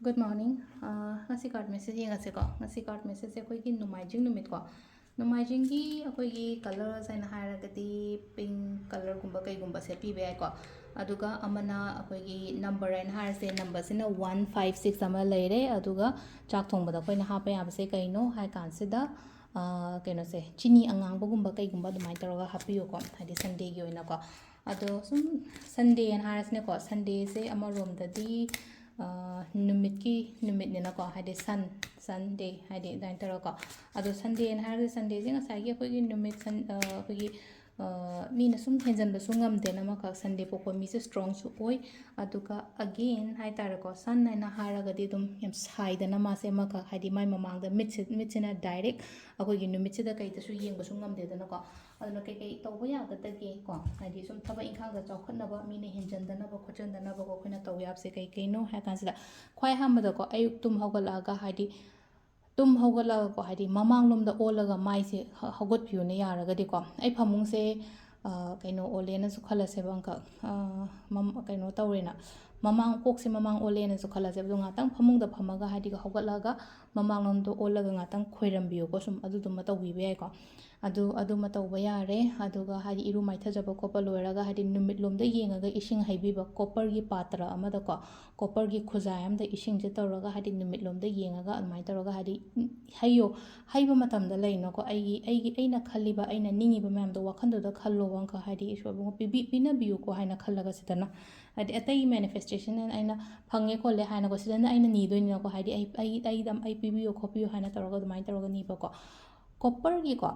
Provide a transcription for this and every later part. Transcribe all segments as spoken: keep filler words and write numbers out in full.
Good morning. ꯑꯥ, ꯉꯁꯤ card message ꯌꯦꯡꯉꯁꯦꯀꯣ꯫ ꯉꯁꯤ card messageꯁꯦ ꯑꯩꯈꯣꯏꯒꯤ ꯅꯣꯡꯃꯥꯏꯖꯤꯡ ꯅꯨꯃꯤꯠꯀꯣ꯫ ꯅꯣꯡꯃꯥꯏꯖꯤꯡꯒꯤ ꯑꯩꯈꯣꯏꯒꯤ colours ꯍꯥꯏꯅ ꯍꯥꯏꯔꯒꯗꯤ pink colourꯒꯨꯝꯕ ꯀꯩꯒꯨꯝꯕ ꯁꯦꯠꯄꯤꯕ ꯌꯥꯏꯀꯣ꯫ ꯑꯗꯨꯒ ꯑꯃꯅ ꯑꯩꯈꯣꯏꯒꯤ number ꯍꯥꯏꯅ ꯍꯥꯏꯔꯁꯦ, numberꯁꯤꯅ one five six ꯑꯃ ꯂꯩꯔꯦ꯫ ꯑꯗꯨꯒ ꯆꯥꯛ ꯊꯣꯡꯕꯗ ꯑꯩꯈꯣꯏꯅ ꯍꯥꯞꯄ ꯌꯥꯕꯁꯦ ꯀꯩꯅꯣ ꯍꯥꯏ ꯀꯥꯟꯁꯤꯗ, ꯑꯥ, ꯀꯩꯅꯣꯁꯦ, ꯆꯤꯅꯤ ꯑꯉꯥꯡꯕꯒꯨꯝꯕ ꯀꯩꯒꯨꯝꯕ ꯑꯗꯨꯃꯥꯏꯅ ꯇꯧꯔꯒ ꯍꯥꯞꯄꯤꯌꯨꯀꯣ, ꯍꯥꯏꯗꯤ Sundayꯒꯤ ꯑꯣꯏꯅꯀꯣ꯫ ꯑꯗꯣ ꯁꯨꯝ Sundayꯅ ꯍꯥꯏꯔꯁꯤꯅꯦꯀꯣ, Sundayꯁꯦ ꯑꯃꯔꯣꯝꯗꯗꯤ, ꯑꯥ, ꯅꯨꯃꯤꯠꯀꯤ ꯅꯨꯃꯤꯠꯅꯤꯅꯀꯣ, ꯍꯥꯏꯗꯤ sun, Sunday ꯍꯥꯏꯗꯤ ꯑꯗꯨꯃꯥꯏꯅ ꯇꯧꯔꯒꯀꯣ꯫ ꯑꯗꯣ Sundayꯅ ꯍꯥꯏꯔꯒ Sundayꯁꯦ ꯉꯁꯥꯏꯒꯤ ꯑꯩꯈꯣꯏꯒꯤ ꯅꯨꯃꯤꯠ ꯁꯟ-, ꯑꯥ, ꯑꯩꯈꯣꯏꯒꯤ, ꯑꯥ, ꯃꯤꯅ ꯁꯨꯝ ꯍꯦꯟꯖꯟꯕꯁꯨ ꯉꯝꯗꯦꯅ ꯑꯃꯈꯛ, Sunday ꯄꯣꯛꯄ ꯃꯤꯁꯦ strongꯁꯨ ꯑꯣꯏ꯫ ꯑꯗꯨꯒ again ꯍꯥꯏ ꯇꯥꯔꯦꯀꯣ, sun ꯍꯥꯏꯅ ꯍꯥꯏꯔꯒꯗꯤ ꯑꯗꯨꯝ ꯌꯥꯝ ꯁꯥꯏꯗꯅ ꯃꯥꯁꯦ ꯑꯃꯈꯛ, ꯍꯥꯏꯗꯤ ꯃꯥꯏ ꯃꯃꯥꯡꯗ ꯃꯤꯠꯁꯦ, ꯃꯤꯠꯁꯤꯅ direct ꯑꯩꯈꯣꯏꯒꯤ ꯅꯨꯃꯤꯠꯁꯤꯗ ꯀꯩꯗꯁꯨ ꯌꯦꯡꯕꯁꯨ ꯉꯝꯗꯦꯗꯅꯀꯣ꯫ ꯑꯗꯨꯅ ꯀꯩꯀꯩ ꯇꯧꯕ ꯌꯥꯒꯗꯒꯦ ꯀꯣ, ꯍꯥꯏꯗꯤ ꯁꯨꯝ ꯊꯕꯛ ꯏꯪꯈꯥꯡꯗ ꯆꯥꯎꯈꯠꯅꯕ, ꯃꯤꯅ ꯍꯦꯟꯖꯟꯗꯅꯕ ꯈꯣꯠꯆꯟꯗꯅꯕꯀꯣ, ꯑꯩꯈꯣꯏꯅ ꯇꯧꯕ ꯌꯥꯕꯁꯦ ꯀꯩ ꯀꯩꯅꯣ ꯍꯥꯏ ꯀꯥꯟꯁꯤꯗ, ꯈ꯭ꯋꯥꯏ ꯑꯍꯥꯟꯕꯗꯀꯣ, ꯑꯌꯨꯛ ꯇꯨꯝ ꯍꯧꯒꯠꯂꯛꯑꯒ, ꯍꯥꯏꯗꯤ ꯇꯨꯝ ꯍꯧꯒꯠꯂꯒꯀꯣ, ꯍꯥꯏꯗꯤ ꯃꯃꯥꯡꯂꯣꯝꯗ ꯑꯣꯜꯂꯒ ꯃꯥꯏꯁꯦ ꯍ-, ꯍꯧꯒꯠꯄꯤꯌꯨꯅ ꯌꯥꯔꯒꯗꯤꯀꯣ꯫ ꯑꯩ ꯐꯃꯨꯡꯁꯦ, ꯑ, ꯀꯩꯅꯣ ꯑꯣꯜꯂꯦꯅꯁꯨ ꯈꯜꯂꯁꯦꯕ ꯑꯃꯈꯛ, ꯑ, ꯃꯝ-, ꯀꯩꯅꯣ ꯇꯧꯔꯦꯅ, ꯃꯃꯥꯡ, ꯀꯣꯛꯁꯦ ꯃꯃꯥꯡ ꯑꯣꯜꯂꯦꯅꯁꯨ ꯈꯜꯂꯁꯦꯕ꯫ ꯑꯗꯣ ꯉꯥꯛꯇꯪ ꯐꯃꯨꯡꯗ ꯐꯝꯃꯒ, ꯍꯥꯏꯗꯤ ꯍꯧꯒꯠꯂꯒ ꯃꯃꯥꯡꯂꯣꯝꯗ ꯑꯣꯜꯂꯒ ꯉꯥꯛꯇꯪ ꯈꯣꯏꯔꯝꯕꯤꯌꯨꯀꯣ꯫ ꯁꯨꯝ ꯑꯗꯨꯗꯨꯃ ꯇꯧꯕꯤꯕ ꯌꯥꯏꯀꯣ꯫ ꯑꯗꯨ, ꯑꯗꯨꯃ ꯇꯧꯕ ꯌꯥꯔꯦ꯫ ꯑꯗꯨꯒ ꯍꯥꯏꯗꯤ ꯏꯔꯨ ꯃꯥꯏꯊꯖꯕ ꯈꯣꯠꯄ ꯂꯣꯏꯔꯒ, ꯍꯥꯏꯗꯤ ꯅꯨꯃꯤꯠꯂꯣꯝꯗ ꯌꯦꯡꯉꯒ ꯏꯁꯤꯡ ꯍꯩꯕꯤꯕ, copperꯒꯤ ꯄꯥꯇ꯭ꯔ ꯑꯃꯗꯀꯣ, copperꯒꯤ ꯈꯨꯖꯥꯏ ꯑꯃꯗ ꯏꯁꯤꯡꯁꯦ ꯇꯧꯔꯒ, ꯍꯥꯏꯗꯤ ꯅꯨꯃꯤꯠꯂꯣꯝꯗ ꯌꯦꯡꯉꯒ ꯑꯗꯨꯃꯥꯏꯅ ꯇꯧꯔꯒ, ꯍꯥꯏꯗꯤ ꯍꯩꯌꯣ꯫ ꯍꯩꯕ ꯃꯇꯝꯗ ꯂꯩꯅꯀꯣ, ꯑꯩꯒꯤ, ꯑꯩꯒꯤ, ꯑꯩꯅ ꯈꯜꯂꯤꯕ, ꯑꯩꯅ ꯅꯤꯡꯉꯤꯕ ꯃꯌꯥꯝꯗꯣ ꯋꯥꯈꯜꯗꯨꯗ ꯈꯜꯂꯣꯕ ꯑꯃꯈꯛ, ꯍꯥꯏꯗꯤ ꯏꯁꯣꯔ ꯏꯕꯨꯡꯉꯣ ꯄꯤꯕꯤ-, ꯄꯤꯅꯕꯤꯌꯨꯀꯣ ꯍꯥꯏꯅ ꯈꯜꯂꯒ ꯁꯤꯗꯅ, ꯍꯥꯏꯗꯤ ꯑꯇꯩ manifestation ꯑꯩꯅ ꯐꯪꯉꯦ ꯈꯣꯠꯂꯦ ꯍꯥꯏꯅꯀꯣ, ꯁꯤꯗꯅ ꯑꯩꯅ ꯅꯤꯗꯣꯏꯅꯤꯅꯀꯣ, ꯍꯥꯏꯗꯤ ꯑꯩ, ꯑꯩ, ꯑꯩꯗ ꯑꯩ ꯄꯤꯕꯤꯌꯣ ꯈꯣꯠꯄꯤꯌꯣ ꯍꯥꯏꯅ ꯇꯧꯔꯒ ꯑꯗꯨꯃꯥꯏꯅ ꯇꯧꯔꯒ ꯅꯤꯕꯀꯣ꯫ Copperꯒꯤꯀꯣ,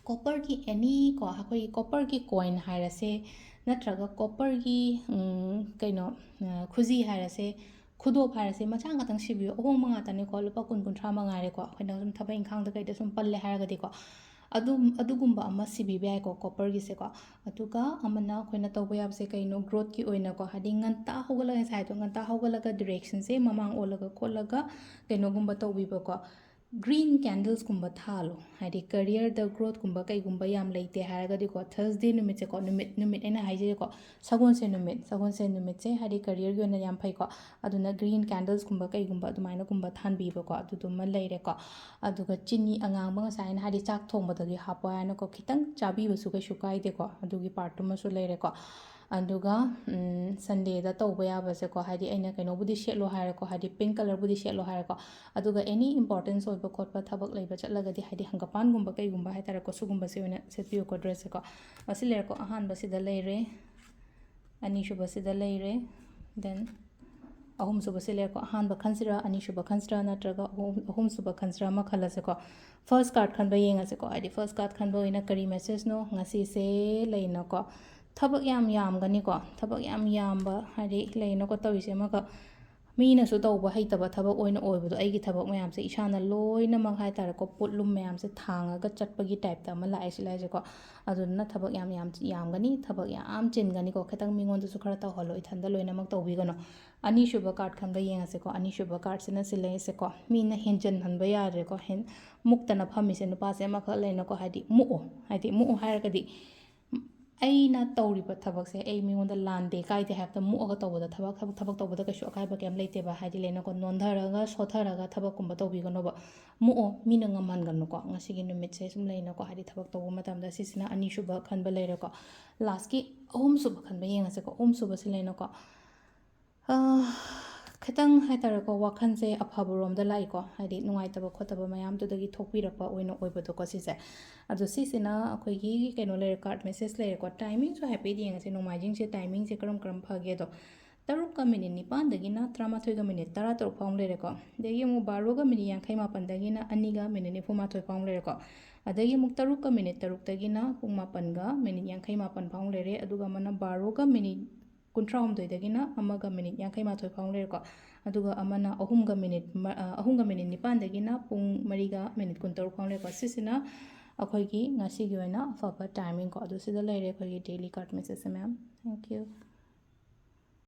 copperꯒꯤ any ꯀꯣ, ꯑꯩꯈꯣꯏꯒꯤ copperꯒꯤ coin ꯍꯥꯏꯔꯁꯦ, ꯅꯠꯇ꯭ꯔꯒ copperꯒꯤ, ꯎꯝ, ꯀꯩꯅꯣ, ꯑ, ꯈꯨꯖꯤ ꯍꯥꯏꯔꯁꯦ, ꯈꯨꯗꯣꯞ ꯍꯥꯏꯔꯁꯦ, ꯃꯆꯥ ꯉꯥꯛꯇꯪ ꯁꯤꯕꯤꯌꯨ, ꯑꯍꯣꯡꯕ ꯉꯥꯛꯇꯅꯤꯀꯣ, ꯂꯨꯄꯥ ꯀꯨꯟ, ꯀꯨꯟꯊ꯭ꯔꯥ ꯃꯉꯥꯏꯔꯦꯀꯣ, ꯑꯩꯈꯣꯏꯅ ꯁꯨꯝ ꯊꯕꯛ ꯏꯪꯈꯥꯡꯗ ꯀꯩꯗ ꯁꯨꯝ ꯄꯜꯂꯦ ꯍꯥꯏꯔꯒꯗꯤꯀꯣ꯫ ꯑꯗꯨꯝ, ꯑꯗꯨꯒꯨꯝꯕ ꯑꯃ ꯁꯤꯕꯤꯕ ꯌꯥꯏꯀꯣ, copperꯒꯤꯁꯦꯀꯣ꯫ ꯑꯗꯨꯒ ꯑꯃꯅ ꯑꯩꯈꯣꯏꯅ ꯇꯧꯕ ꯌꯥꯕꯁꯦ ꯀꯩꯅꯣ, growthꯀꯤ ꯑꯣꯏꯅꯀꯣ, ꯍꯥꯏꯗꯤ ꯉꯟꯇꯥ ꯍꯧꯒꯠꯂꯒ, ꯉꯁꯥꯏꯗꯣ ꯉꯟꯇꯥ ꯍꯧꯒꯠꯂꯒ directionꯁꯦ ꯃꯃꯥꯡ ꯑꯣꯜꯂꯒ ꯈꯣꯠꯂꯒ ꯀꯩꯅꯣꯒꯨꯝꯕ ꯇꯧꯕꯤꯕꯀꯣ꯫ Green candlesꯀꯨꯝꯕ ꯊꯥꯜꯂꯣ꯫ ꯍꯥꯏꯗꯤ careerꯗ growthꯀꯨꯝꯕ ꯀꯩꯒꯨꯝꯕ ꯌꯥꯝ ꯂꯩꯇꯦ ꯍꯥꯏꯔꯒꯗꯤꯀꯣ, Thursday ꯅꯨꯃꯤꯠꯁꯦꯀꯣ, ꯅꯨꯃꯤꯠ, ꯅꯨꯃꯤꯠ ꯑꯩꯅ ꯍꯥꯏꯖꯩꯀꯣ, ꯁꯒꯣꯜꯁꯦꯟ ꯅꯨꯃꯤꯠ, ꯁꯒꯣꯜꯁꯦꯟ ꯅꯨꯃꯤꯠꯁꯦ ꯍꯥꯏꯗꯤ careerꯒꯤ ꯑꯣꯏꯅ ꯌꯥꯝ ꯐꯩꯀꯣ꯫ ꯑꯗꯨꯅ green candlesꯀꯨꯝꯕ ꯀꯩꯒꯨꯝꯕ ꯑꯗꯨꯃꯥꯏꯅꯒꯨꯝꯕ ꯊꯥꯟꯕꯤꯕꯀꯣ, ꯑꯗꯨꯗꯨꯃ ꯂꯩꯔꯦꯀꯣ꯫ ꯑꯗꯨꯒ ꯆꯤꯅꯤ ꯑꯉꯥꯡꯕ, ꯉꯁꯥꯏ ꯑꯩꯅ ꯍꯥꯏꯗꯤ ꯆꯥꯛ ꯊꯣꯡꯕꯗꯗꯤ ꯍꯥꯞꯄꯣ ꯍꯥꯏꯅꯀꯣ, ꯈꯤꯇꯪ ꯆꯥꯕꯤꯕꯁꯨ ꯀꯩꯁꯨ ꯀꯥꯏꯗꯦꯀꯣ, ꯑꯗꯨꯒꯤ partꯇꯨꯃꯁꯨ ꯂꯩꯔꯦꯀꯣ꯫ ꯑꯗꯨꯒ Sundayꯗ ꯇꯧꯕ ꯌꯥꯕꯁꯦꯀꯣ, ꯍꯥꯏꯗꯤ ꯑꯩꯅ ꯀꯩꯅꯣꯕꯨꯗꯤ ꯁꯦꯠꯂꯣ ꯍꯥꯏꯔꯦꯀꯣ, ꯍꯥꯏꯗꯤ pink colourꯕꯨꯗꯤ ꯁꯦꯠꯂꯣ ꯍꯥꯏꯔꯦꯀꯣ꯫ ꯑꯗꯨꯒ any importance ꯑꯣꯏꯕ ꯈꯣꯠꯄ ꯊꯕꯛ ꯂꯩꯕ ꯆꯠꯂꯒꯗꯤ, ꯍꯥꯏꯗꯤ ꯍꯪꯒꯄꯥꯟꯒꯨꯝꯕ ꯀꯩꯒꯨꯝꯕ ꯍꯥꯏꯇꯥꯔꯦꯀꯣ, ꯁꯤꯒꯨꯝꯕꯁꯦ ꯑꯣꯏꯅ ꯁꯦꯠꯄꯤꯌꯨꯀꯣ, dressꯁꯦꯀꯣ꯫ ꯑꯁꯤ ꯂꯩꯔꯦꯀꯣ, ꯑꯍꯥꯟꯕꯁꯤꯗ ꯂꯩꯔꯦ, ꯑꯅꯤꯁꯨꯕꯁꯤꯗ ꯂꯩꯔꯦ, then ꯑꯍꯨꯝꯁꯨꯕꯁꯤ ꯂꯩꯔꯦꯀꯣ꯫ ꯑꯍꯥꯟꯕ ꯈꯟꯁꯤꯔꯥ, ꯑꯅꯤꯁꯨꯕ ꯈꯟꯁꯤꯔꯥ, ꯅꯠꯇ꯭ꯔꯒ ꯑꯍꯨꯝ, ꯑꯍꯨꯝꯁꯨꯕ ꯈꯟꯁꯤꯔꯥ ꯑꯃ ꯈꯜꯂꯁꯦꯀꯣ꯫ First card ꯈꯟꯕ ꯌꯦꯡꯉꯁꯦꯀꯣ, ꯍꯥꯏꯗꯤ first card ꯈꯟꯕ ꯑꯣꯏꯅ ꯀꯔꯤ messageꯅꯣ ꯉꯁꯤꯁꯦ ꯂꯩꯅꯀꯣ꯫ ꯊꯕꯛ ꯌꯥꯝ ꯌꯥꯝꯒꯅꯤꯀꯣ, ꯊꯕꯛ ꯌꯥꯝ ꯌꯥꯝꯕ ꯍꯥꯏꯗꯤ ꯂꯩꯅꯀꯣ, ꯇꯧꯔꯤꯁꯦ ꯑꯃꯈꯛ ꯃꯤꯅꯁꯨ ꯇꯧꯕ ꯍꯩꯇꯕ ꯊꯕꯛ ꯑꯣꯏꯅ ꯑꯣꯏꯕꯗꯣ, ꯑꯩꯒꯤ ꯊꯕꯛ ꯃꯌꯥꯝꯁꯦ ꯏꯁꯥꯅ ꯂꯣꯏꯅꯃꯛ ꯍꯥꯏꯇꯥꯔꯦꯀꯣ, ꯄꯣꯠꯂꯨꯝ ꯃꯌꯥꯝꯁꯦ ꯊꯥꯡꯉꯒ ꯆꯠꯄꯒꯤ typeꯇ ꯑꯃ ꯂꯥꯛꯑꯦ ꯁꯤ ꯂꯥꯏꯁꯦꯀꯣ꯫ ꯑꯗꯨꯗꯨꯅ ꯊꯕꯛ ꯌꯥꯝ ꯌꯥꯝ ꯌꯥꯝꯒꯅꯤ, ꯊꯕꯛ ꯌꯥꯝ ꯆꯤꯟꯒꯅꯤꯀꯣ꯫ ꯈꯤꯇꯪ ꯃꯤꯉꯣꯟꯗꯁꯨ ꯈꯔ ꯇꯧꯍꯜꯂꯣ, ꯏꯊꯟꯗ ꯂꯣꯏꯅꯃꯛ ꯇꯧꯕꯤꯒꯅꯨ꯫ ꯑꯅꯤꯁꯨꯕ card ꯈꯟꯕ ꯌꯦꯡꯉꯁꯦꯀꯣ꯫ ꯑꯅꯤꯁꯨꯕ cardꯁꯤꯅ ꯁꯤ ꯂꯩꯔꯤꯁꯦꯀꯣ, ꯃꯤꯅ ꯍꯦꯟꯖꯟꯍꯟꯕ ꯌꯥꯗ꯭ꯔꯦꯀꯣ꯫ ꯍꯦꯟ-, ꯃꯨꯛꯇꯅ ꯐꯝꯃꯤꯁꯦ ꯅꯨꯄꯥꯁꯦ ꯑꯃꯈꯛ ꯂꯩꯅꯀꯣ, ꯍꯥꯏꯗꯤ ꯃꯨꯛꯑꯣ, ꯍꯥꯏꯗꯤ ꯃꯨꯛꯑꯣ ꯍꯥꯏꯔꯒꯗꯤ ꯑꯩꯅ ꯇꯧꯔꯤꯕ ꯊꯕꯛꯁꯦ ꯑꯩ ꯃꯤꯉꯣꯟꯗ ꯂꯥꯟꯗꯦ ꯀꯥꯏꯗꯦ ꯍꯥꯏꯕꯗ ꯃꯨꯛꯑꯒ ꯇꯧꯕꯗ ꯊꯕꯛ, ꯊꯕꯛ, ꯊꯕꯛ ꯇꯧꯕꯗ ꯀꯩꯁꯨ ꯑꯀꯥꯏꯕ ꯀꯩꯝ ꯂꯩꯇꯦꯕ꯫ ꯍꯥꯏꯗꯤ ꯂꯩꯅꯀꯣ, ꯅꯣꯟꯊꯔꯒ ꯁꯣꯠꯊꯔꯒ ꯊꯕꯛꯀꯨꯝꯕ ꯇꯧꯕꯤꯒꯅꯣꯕ꯫ ꯃꯨꯛꯑꯣ, ꯃꯤꯅ ꯉꯝꯍꯟꯒꯅꯨꯀꯣ꯫ ꯉꯁꯤꯒꯤ ꯅꯨꯃꯤꯠꯁꯦ ꯁꯨꯝ ꯂꯩꯅꯀꯣ, ꯍꯥꯏꯗꯤ ꯊꯕꯛ ꯇꯧꯕ ꯃꯇꯝꯗ ꯁꯤꯁꯤꯅ ꯑꯅꯤꯁꯨꯕ ꯈꯟꯕ ꯂꯩꯔꯦꯀꯣ꯫ Lastꯀꯤ ꯑꯍꯨꯝꯁꯨꯕ ꯈꯟꯕ ꯌꯦꯡꯉꯁꯦꯀꯣ꯫ ꯑꯍꯨꯝꯁꯨꯕꯁꯤ ꯂꯩꯅꯀꯣ꯫ ꯑ, ꯈꯤꯇꯪ ꯍꯥꯏꯇꯥꯔꯦꯀꯣ, ꯋꯥꯈꯜꯁꯦ ꯑꯐꯕꯔꯣꯝꯗ ꯂꯥꯛꯏꯀꯣ, ꯍꯥꯏꯗꯤ ꯅꯨꯡꯉꯥꯏꯇꯕ ꯈꯣꯠꯇꯕ ꯃꯌꯥꯝꯗꯨꯗꯒꯤ ꯊꯣꯛꯄꯤꯔꯛꯄ ꯑꯣꯏꯅ ꯑꯣꯏꯕꯗꯣꯀꯣ ꯁꯤꯁꯦ꯫ ꯑꯗꯣ ꯁꯤꯁꯤꯅ ꯑꯩꯈꯣꯏꯒꯤ ꯀꯩꯅꯣ ꯂꯩꯔꯦ, card message ꯂꯩꯔꯦꯀꯣ꯫ Timingꯁꯨ ꯍꯥꯏꯐꯦꯠ ꯌꯦꯡꯉꯁꯦ, ꯅꯣꯡꯃꯥꯏꯖꯤꯡꯁꯦ timingꯁꯦ ꯀꯔꯝ ꯀꯔꯝ ꯐꯒꯦꯗꯣ꯫ ꯇꯔꯨꯛꯀ minute ꯅꯤꯄꯥꯟꯗꯒꯤꯅ ꯇꯔꯥꯃꯥꯊꯣꯏꯒ minute ꯇꯔꯥꯇꯔꯨꯛ ꯐꯥꯎ ꯂꯩꯔꯦꯀꯣ꯫ ꯑꯗꯒꯤ ꯑꯃꯨꯛ ꯕꯥꯔꯣꯒ minute ꯌꯥꯡꯈꯩ ꯃꯥꯄꯟꯗꯒꯤꯅ ꯑꯅꯤꯒ minute ꯅꯤꯐꯨ ꯃꯥꯊꯣꯏ ꯐꯥꯎ ꯂꯩꯔꯦꯀꯣ꯫ ꯑꯗꯒꯤ ꯑꯃꯨꯛ ꯇꯔꯨꯛꯀ minute ꯇꯔꯨꯛꯇꯒꯤꯅ ꯄꯨꯡ ꯃꯥꯄꯟꯒ minute ꯌꯥꯡꯈꯩ ꯃꯥꯄꯟ ꯐꯥꯎ ꯂꯩꯔꯦ꯫ ꯑꯗꯨꯒ ꯑꯃꯅ ꯕꯥꯔꯣꯒ minute ꯀꯨꯟꯊ꯭ꯔꯥꯍꯨꯝꯗꯣꯏꯗꯒꯤꯅ ꯑꯃꯒ minute ꯌꯥꯡꯈꯩ ꯃꯥꯊꯣꯏ ꯐꯥꯎ ꯂꯩꯔꯦꯀꯣ꯫ ꯑꯗꯨꯒ ꯑꯃꯅ ꯑꯍꯨꯝꯒ minute ꯃ-, ꯑ, ꯑꯍꯨꯝꯒ minute ꯅꯤꯄꯥꯟꯗꯒꯤꯅ ꯄꯨꯡ ꯃꯔꯤꯒ minute ꯀꯨꯟꯇꯔꯨꯛ ꯐꯥꯎ ꯂꯩꯔꯦꯀꯣ꯫ ꯁꯤꯁꯤꯅ ꯑꯩꯈꯣꯏꯒꯤ ꯉꯁꯤꯒꯤ ꯑꯣꯏꯅ ꯑꯐꯕ timingꯀꯣ꯫ ꯑꯗꯨ ꯁꯤꯗ ꯂꯩꯔꯦ ꯑꯩꯈꯣꯏꯒꯤ daily card messageꯁꯦ, ma'am. Thank you.